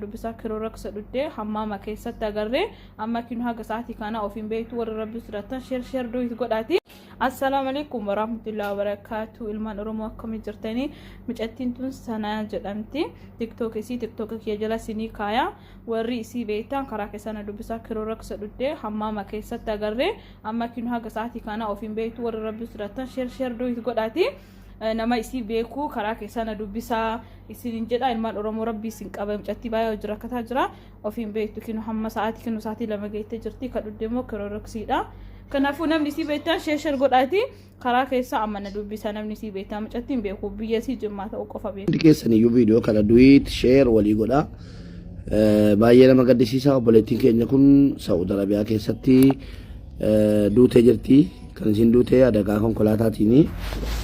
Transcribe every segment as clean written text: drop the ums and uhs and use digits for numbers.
Dubbisaa Clorox dhugdee hammaama keessatti agarree amma kinu haga sa'aatii kana of hin beektu. Warri rabbi sodaatan share, share, duet godhaati. Assalaamu alaikum warahmatullahi wabarakatuh. Ilmaan Oromoo, akkamii jirtanii? Mucattiin tun Sanaa jedhamti. TikTok isii TikTok kiyya jala sinii kaaya. Warri isii beektan karaa keessana dubbisaa. Clorox dhugdee hammaama keessatti agarree amma kinu haga sa'aatii kana of hin beektu. Warri rabbi sodaatan share, share, duet godhaati. Nama isii beeku karaa keessana dubbisaa isinin jedha. Ilmaan Oromoo, rabbii isin qaba. Mucattii baay'ee hojii rakkataa jira, ofiin beektu. Kinu hamma sa'aatii kinu sa'aatii 2 geettee jirti. Kan dhugde immoo Cloroxiidha. Kanaafuu namni isii beektan share, share godhaati karaa keessa amma na dubbisa. Namni isii beektan, mucattiin beeku, biyya isii Jimmaa ta'uu qofa beeku. Hundi keessan iyyuu viidiyoo kana duet, share walii godhaa. Baay'ee nama gaddisiisa, obboleettiin keenya kun Saa'ud Arabiyaa keessatti duutee jirti. Kan isin duute adagaa konkolaataatiin.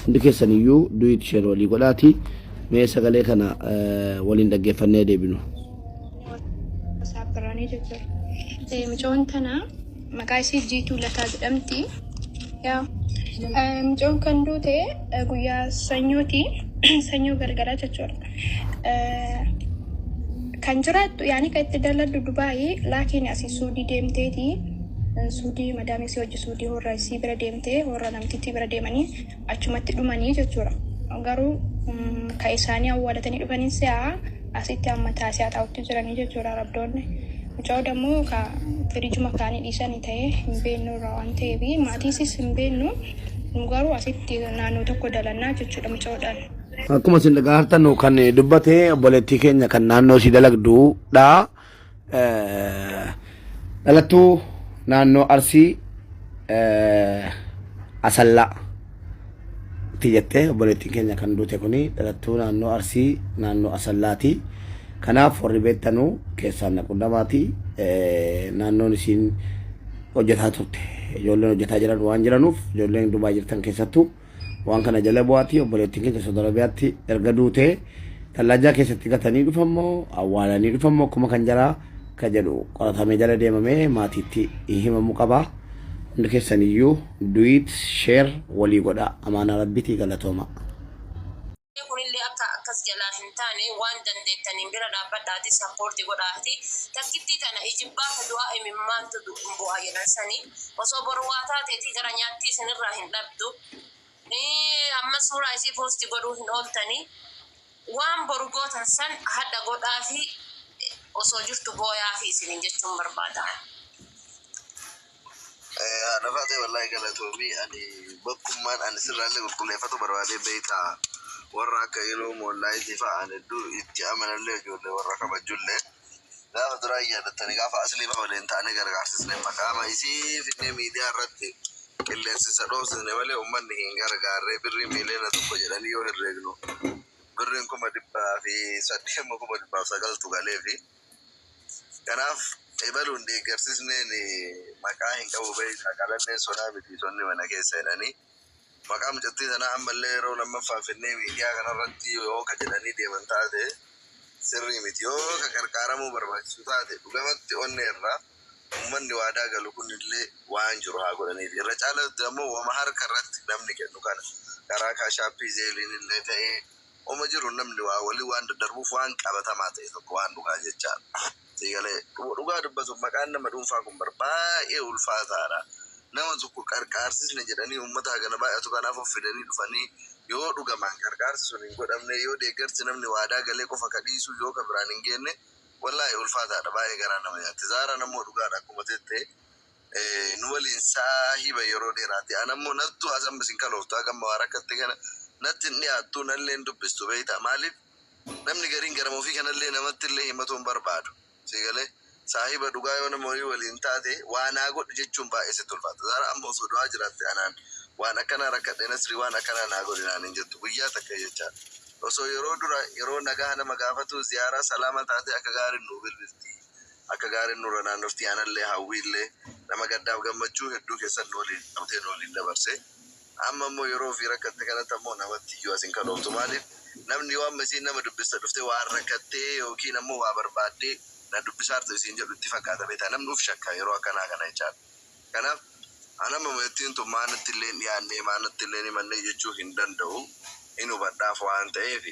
Hundi keessan iyyuu duet, share walii godhaati. Mee sagalee kana waliin dhaggeeffannee deebinu. Saapparanii jechuudha. Mucoon tana maqaa isii Jiituu Lataa jedhamti. Yaa mucoon kan duute guyyaa sanyooti. Sanyoo gargaraa jechuudha. Kan jiraattu yaani kan itti daladdu Dubaayii, laakiin asii Suudii deemteeti. Suudii madaamii isii hojii Suudii warra isii bira deemtee, warra namtittii bira deemanii achumatti dhumanii jechuudha. Garuu kan isaanii awwaalatanii dhufanii si'a asitti amma taasisaa taa'utti jiranii jechuudha arabdoonni. Mucaa dammoo ka firiijuma kaanii dhiisanii ta'ee hin beeknu irraa waan ta'eef maatiisis hin beeknu, nu garuu asitti naannoo tokko dalannaa jechuudha mucaadhaan. Akkuma isin dhagaa hartan kan dubbate obboleettii keenya kan naannoo isii dalagduudha. Dhalattuu naannoo Arsii Asallaa ti jettee obboleettiin keenya kan duute kuni dhalattuu naannoo Arsii naannoo Asallaati. Kanaaf warri beektanuu keessaan na qunnamaati. Naannoon isiin hojjetaa turte, ijoolleen hojjetaa jiran waan jiranuuf, ijoolleen Dubaay jirtan keessattuu waan kana jala bu'aati. Obboleettiin keenya Saudi Arabiyaatti erga duutee tallaajaa keessatti gatanii dhufammoo awwaalanii dhufammoo akkuma kan jaraa ka jedhu qoratamee jala deemamee maatiitti himamuu qaba. Hundi keessan iyyuu duet, share walii godha. Amaanaa rabbiitii, galatooma. Kunillee akka akkas jalaa hin taane waan dandeettaniin bira dhaabbadhaati support godhaati. Takkittii tana ijibbaata du'aa imimmaantu bu'a jedhan sani. Osoo boru waa taateeti gara nyaattii isinirraa hin dhabdu. Amma suuraa isii post godhuu hin ooltanii. Waan boru gootan san hadha godhaafi, osoo jirtu booyaafi isiniin jechuun barbaada. Haadha Faatee, wallaahi galatoomii. Ani bakkummaan ani sirraallee qulqulleeffatu barbaadee beektaa, warra akka yeroo moollaayitii fa'a ani hedduu itti amanallee, ijoollee warra kabajullee gaafa duraa hin yaadattani, gaafa aslii fa'a waliin taanee gargaarsisne, maqaama isii finnee miidiyaa irratti qilleensisa dhoofsisne malee uummanni hin gargaarree. Birrii 1 miiliyoona jedhanii yoo herreegnu birriin 800,000 amma 909,000tu galeefi. Kanaaf ebaluun deeggarsisneen maqaa hin qabu beektaa, qalanneen sonaa miti sonni mana keessa jedhanii. Maqaa mucattii sanaa ammallee yeroo lammaffaa finnee miidiyaa kanarratti yoo ka jedhanii deeman taate sirrii miti. Yoo ka qarqaaramuu barbaachisu taate dhugamatti onnee irraa uummanni waadaa galu kunillee waan jiru haa godhaniif. Irra caalatti ammoo wama harka irratti namni kennu kana karaa Cash Appii, Zelleiin illee ta'ee oma jiru namni waa walii waan daddarbuuf waan qabatamaa ta'e tokko waan dhugaa jechaadha. Siigalee dhugaa dubbatu, maqaan nama dhuunfaa kun bar baay'ee ulfaataadha. Nama tokko qarqaarsisne jedhanii uummata hagana baay'atu kanaaf of fidanii dhufanii yoo dhugamaan qarqaarsi sun hin godhamne, yoo deeggarsi namni waadaa galee qofa ka dhiisu yoo ka biraan hin geenne, wallaahi ulfaataadha, baay'ee garaa nama nyaatti. Zaaraan ammoo dhugaadha, akkuma tettee nu waliin saahiba yeroo dheeraati. An ammoo nattu as amma isin kalooftu, haga amma waa rakkatte kana natti hin dhiyaattu, nallee hin dubbistu beektaa. Maaliif namni gariin garama ofii kanallee namatti illee himatuu hin barbaadu. Siigalee saahiba dhugaa yoo nama wayii waliin taate waa naa godhu jechuun baay'ee sitti ulfaata. Zaara amma osoo du'aa jiraatte anaan waan akkanaa rakkadhe, Nasrii waan akkanaa naa godhi naan hin jettu guyyaa takka jechaadha. Osoo yeroo dura yeroo nagaa nama gaafatu ziyaaraa salaama taate akka gaariin nuu bilbilti. Akka gaariin nurra naannofti, anallee hawwiillee nama gaddaaf gammachuu hedduu keessan nu waliin qabtee nu waliin dabarse. Amma immoo yeroo ofii rakkatte kanatti ammoo namatti iyyuu as hin kalooftu. Maaliif namni yoo amma isiin nama dubbista dhuftee waan rakkattee yookiin ammoo waa barbaaddee na dubbisaartu isiin jedhu itti fakkaata beektaa, namni uf shakka yeroo akkanaa kana jechaadha. Kanaaf an amma mucattiin tun maanatti illee hin dhiyaanne, maanatti illee hin himannee jechuu hin danda'u, hin hubadhaaf waan ta'eef.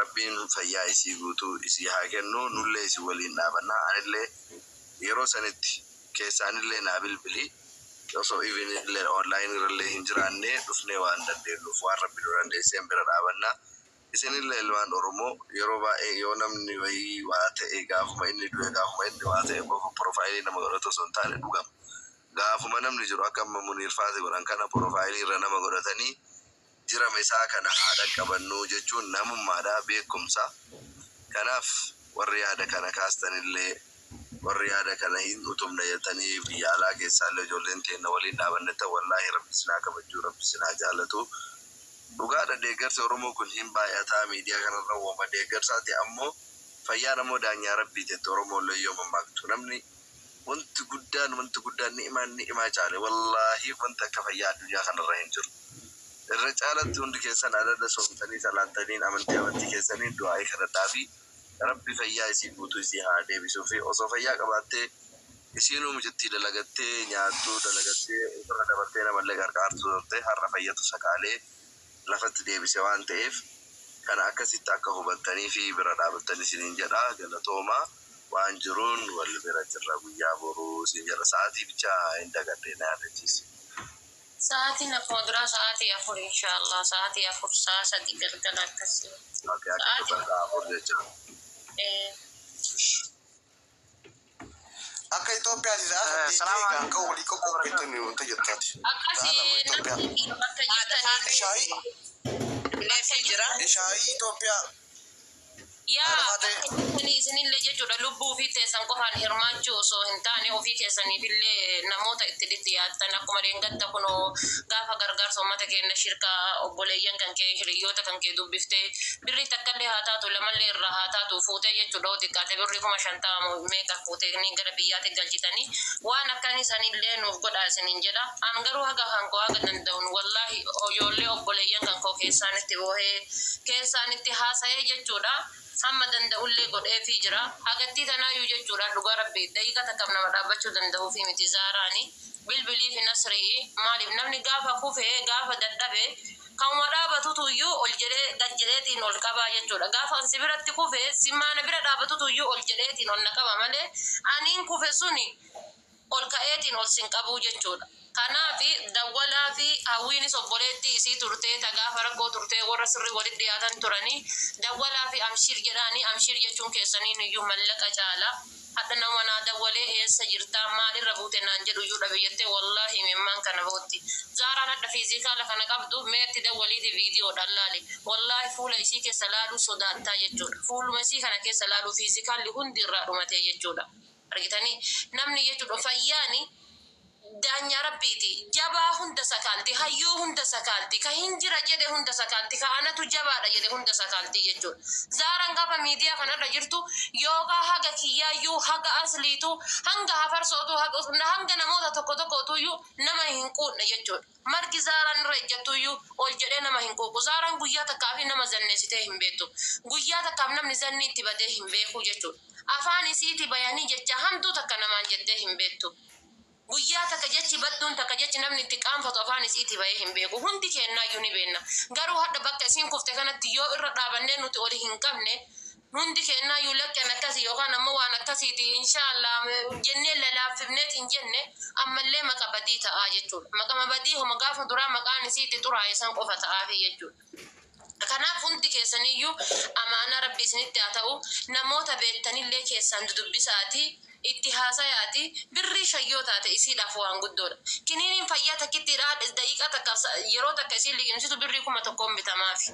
Rabbiin fayyaa isii guutuu isii haa kennu, nullee isin waliin dhaabanna. Anillee yeroo sanitti keessaanillee naa bilbili, osoo even illee online irrallee hin jiraanne dhufnee waan dandeenyuuf waan Rabbi nu dandeesseen bira dhaabanna. Isinillee ilmaan Oromoo, yeroo baay'ee yoo namni wayii waa ta'e, gaafuma inni du'e, gaafuma inni waa ta'e qofa profile nama godhatu osoo hin taane, dhugama. Gaafuma namni jiru akka amma Muniir faati godhan kana profile irra nama godhatanii jirama isaa kana haa dhaqqabannu jechuun namummaadha, beekumsa. Kanaaf warri yaada kana kaastanillee, warri yaada kana hin utubna jettanii biyya alaa keessaallee ijoolleen teenna waliin dhaabannettan, wallaahi Rabbi isin haa kabajuu, Rabbi isin haa jaalatu. Dhugaadha, deeggarsi Oromoo kun hin baay'ataa miidiyaa kanarra wooma deeggarsaati, ammoo fayyaan ammoo daanyaa Rabbiiti jette Oromoollee yoo mammaaktu. Namni wanti guddaan ni'imaan ni'imaa caale, wallaahi wanti akka fayyaa addunyaa kanarra hin jiru. Irra caalatti hundi keessan adada soomtanii salaattaniin amantii keessaniin du'aa'ii kadhadhaa fi Rabbi fayyaa isii guutuu isii haa deebisuu fi osoo fayyaa qabaattee isiinuu mucattii dalagattee nyaattuu, dalagattee ofirra dabartee namallee gargaartuu turte. Har'a fayyatu sakaalee lafatti deebise waan ta'eef, kana akkasitti akka hubattanii fi bira dhaabattan isiniin jedha. Galatooma, waan jiruun wal bira jirra. Guyyaa boruu isin jedha, sa'aatii bichaa hin dagadhee na yaadachiisi. Sa'aatiin akkuma duraa sa'aatii 4 inshaallah, sa'aatii 4, sa'a 3 galgala akkasii. Okay, akka Sa'aatii 4:00 jecha. Akka Itoophiyaatti sa'a 8 Salaam eegaan kan walii qopheeffatan wanta jettaati. Akkasii Sa'a 2 Itoophiyaa. Namni bakka jirtanii Shaayii Leefii jira. shaayii Itoophiyaa. Yaa Lafaa ta'e. bakka jirtanii isinillee jechuudha, lubbuu fi teessan qofaan hirmaachuu osoo hin taane, ofii keessaniifillee namoota itti dhiyaattan, akkuma dheengadda kunoo gaafa gargaarsa uummata keenya shirka obboleeyyan kan kee, hiriyoota kan kee dubbiftee, birrii takkallee haa taatu, lamallee irraa haa taatu fuutee jechuudha, hoo xiqqaate birrii 50,000 meeqa fuutee ni gara biyyaatti galchitanii, waan akkanii sanillee nuuf godhaa isiniin jedha. An garuu haga kan koo haga danda'uun, wallaahi, ijoollee obboleeyyan kan koo keessaan itti boohee, keessaan itti haasa'ee jechuudha, hamma danda'ullee godheefii jira. Hagattii tanaayyuu jechuudha, dhugaa Rabbi, daqiiqa takkaaf nama dhaabbachuu danda'uufi miti. Zaaraani bilbilii fi Nasrii, maaliif namni gaafa kufee, gaafa dadhabe, kanuma dhaabatutu iyyuu ol jedhee gad jedheetiin ol qabaa jechuudha. Gaafa an si biratti kufe, si maana bira dhaabatutu iyyuu ol jedheetiin ol na qaba malee, aniin kufe suni ol ka'eetiin ol sin qabuu jechuudha. Kanaaf dawwalaa fi Hawwiinis obboleettii isii turtee, ta gaafa rakkoo turtee warra sirrii walitti dhiyaatan turanii, dawwalaa fi amshiir jedhaanii. Amshiir jechuun keessaniin iyyuu mallaqa caala. Hadha nama naa dawwalee "Eessa jirtaa? Maalirra buute?" naan jedhu iyyuu dhabe jettee, wallaahi, imimmaan kana bootti. Zaaraan hadha physical kana qabdu, meetti dawwaliiti viidiyoodhaan laali. Wallaahi, fuula isii keessa laaluu sodaattaa jechuudha. Fuuluma isii kana keessa laaluu physicalli hundi irraa dhumatee jechuudha. Argitanii, namni jechuudha, fayyaani daanyaa Rabbiiti. Jabaa hunda sakaalti, hayyuu hunda sakaalti, ka hin jira jedhe hunda sakaalti, ka anatu jabaadha jedhe hunda sakaalti jechuudha. Zaaraan gaafa miidiyaa kanarra jirtu yookaan haga kiyyaayyuu, haga asliitu, hanga hafarsootu, hanga namoota tokko tokkootuyyuu nama hin quudhne jechuudha. Margi Zaaraan irra ejjattuyyuu ol jedhee nama hin quuqu. Zaaraan guyyaa takkaa fi nama zanneessitee hin beektu. Guyyaa takkaaf namni zanni itti badee hin beeku jechuudha. Afaan isiiti bayanii jecha hamtuu takka namaan jettee hin beektu. Guyyaa takka jechi badduun takka, jechi namni itti qaanfatu afaan isiiti bahee hin beeku. Hundi kennaayyuu ni beenna. Garuu hadha bakka isiin kufte kanatti yoo irra dhaabannee nuti oli hin qabne, hundi kennaayyuu lakkeen akkasii yookaan ammoo waan akkasiiti inshaallah jennee lalaaffifneet hin jenne, ammallee maqa badii ta'aa jechuudha. Maqama badii homa gaafa duraa maqaan isiitti xuraa'e san qofa ta'aafi jechuudha. Kanaaf hundi keessaniyyuu amaanaa Rabbi isinitti haa ta'u, namoota beektanillee keessaan dudubbisaati, itti haasayaati, birrii shayyoo taate isiidhaaf waan guddoodha. Kiniiniin fayyaa takkittiidha, daqiiqaa takka, yeroo takka isiin liqimsitu birrii 1000n bitamaafi.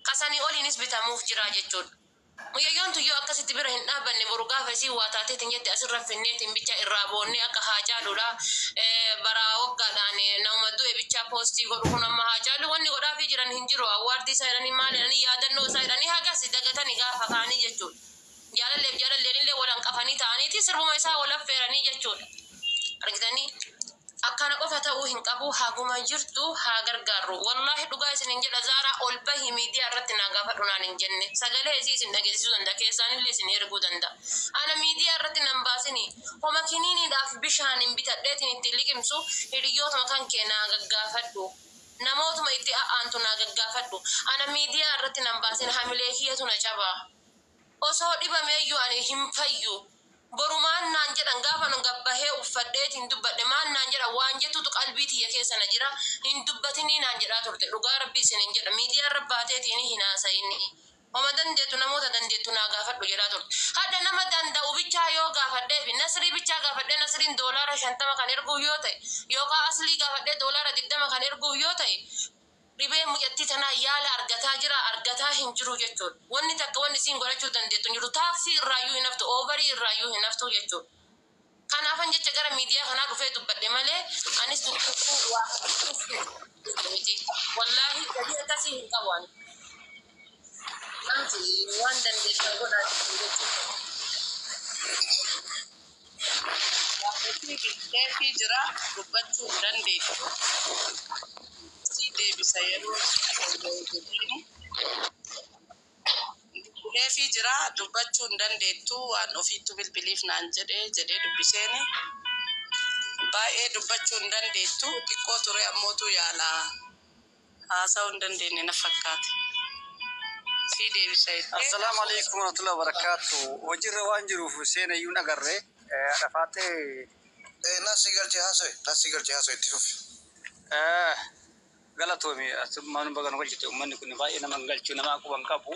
Kasanii oliinis bitamuuf jira jechuudha. Mucayyoon tun yoo akkasitti bira hin dhaabbanne, boru gaafa isiin waa taateetiin jette asirra finneetiin bicha irraa boonnee akka Haacaaluudha. Bara waggaadhaan nama du'e bichaa post godhu kun, amma Haacaalu wanni godhaafii jiran hin jiru. Award isaa jedhanii, maal jedhanii, yaadannoo isaa jedhanii, hagas dagatanii gaafa kaanii jechuudha. Jaalalleef jaalalleen illee walan qafanii ta'aniiti sirbuma isaa wal affeeranii jechuudha. Argitanii, akkana qofa ta'uu hin qabu, haguma jirtu haa gargaarru. Wallaahi, dhugaa isin hin jedha, Zaaraa ol bahi miidiyaa irratti naa gaafadhu naan hin jenne. Sagalee isii isin dhageessisuu danda'a, keessaanillee isin erguu danda'a. Ana miidiyaa irratti nan baasini, homa kiniiniidhaaf bishaan hin bitadheetiin ittiin liqimsu, hiriyootuma kan kee naa gaggaafadhu. Namootuma itti a'aantu naa gaggaafadhu. Ana miidiyaa irratti nan baasin hamilee kiyyatu na caba. Osoo dhibameeyyuu ani hin fayyu. Boru maal naan jedhan gaafan gabbahee uffadheetiin dubbadhe maal naan jedhan waan jettutu qalbii tiyya keessa na jira hin dubbatinii naan jedhaa turte dhugaa rabbii isiniin jedha miidiyaa irra baateetiin hin haasa'inii. Homa dandeettu namoota dandeettu naa gaafadhu jedhaa turte. Hadha nama danda'u bichaa yoo gaafadhee fi Nasrii bichaa gaafadhee Nasriin doolaara 50 kan erguuf yoo ta'e yookaa Aslii gaafadhee doolaara 20 kan erguuf yoo ta'e dhibeen mucattii tanaa yaala argataa jiraa argataa hin jiru jechuudha. Wanni takka wanni isiin godhachuu dandeettu hin jiru. Taaksii irraayyuu hin haftu, oovarii irraayyuu hin haftu jechuudha. Kanaafan jecha gara miidiyaa kanaa dhufee dubbadhe malee anis dubbachuu waa miti. Wallaahi gatii akkasii hin qabu ani. Amti waan dandeettan godhaa jechuudha. Gaaffitii bilbileefii jira dubbachuu hin dandeettu. Sii deebisa yeroo fooyya'u jedheeni. Bilbileefii jira dubbachuu hin dandeettu waan ofiittu bilbiliif naan jedhe jedhee dubbiseeni. Baay'ee dubbachuu hin dandeettu xiqqoo ture ammootu yaala haasa'uu hin dandeenye na fakkaate. Sii deebisa jettee. Assalaamu alaikum warahmatullahi wabarakatuh. Hojiirra waan jiruuf seena iyyuu hin agarre. Haadha faaxee. Na si galchee haasawi, na si galchee haasawi itti fufi. Galatoomi asummaan baga nu galchite uummanni kun baay'ee nama hin galchu nama quba hin qabu.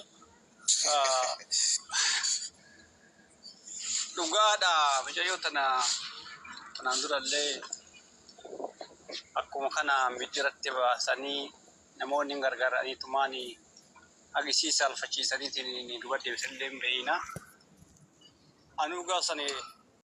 Dhugaadha mucayyoo tana tanaan durallee akkuma kana miidiyaatti baasanii namoonni hin gargaaranii tumaan hagisii saalfachiisaniitiin duuba deebisanillee hin beeyna. Anuu gaaf sani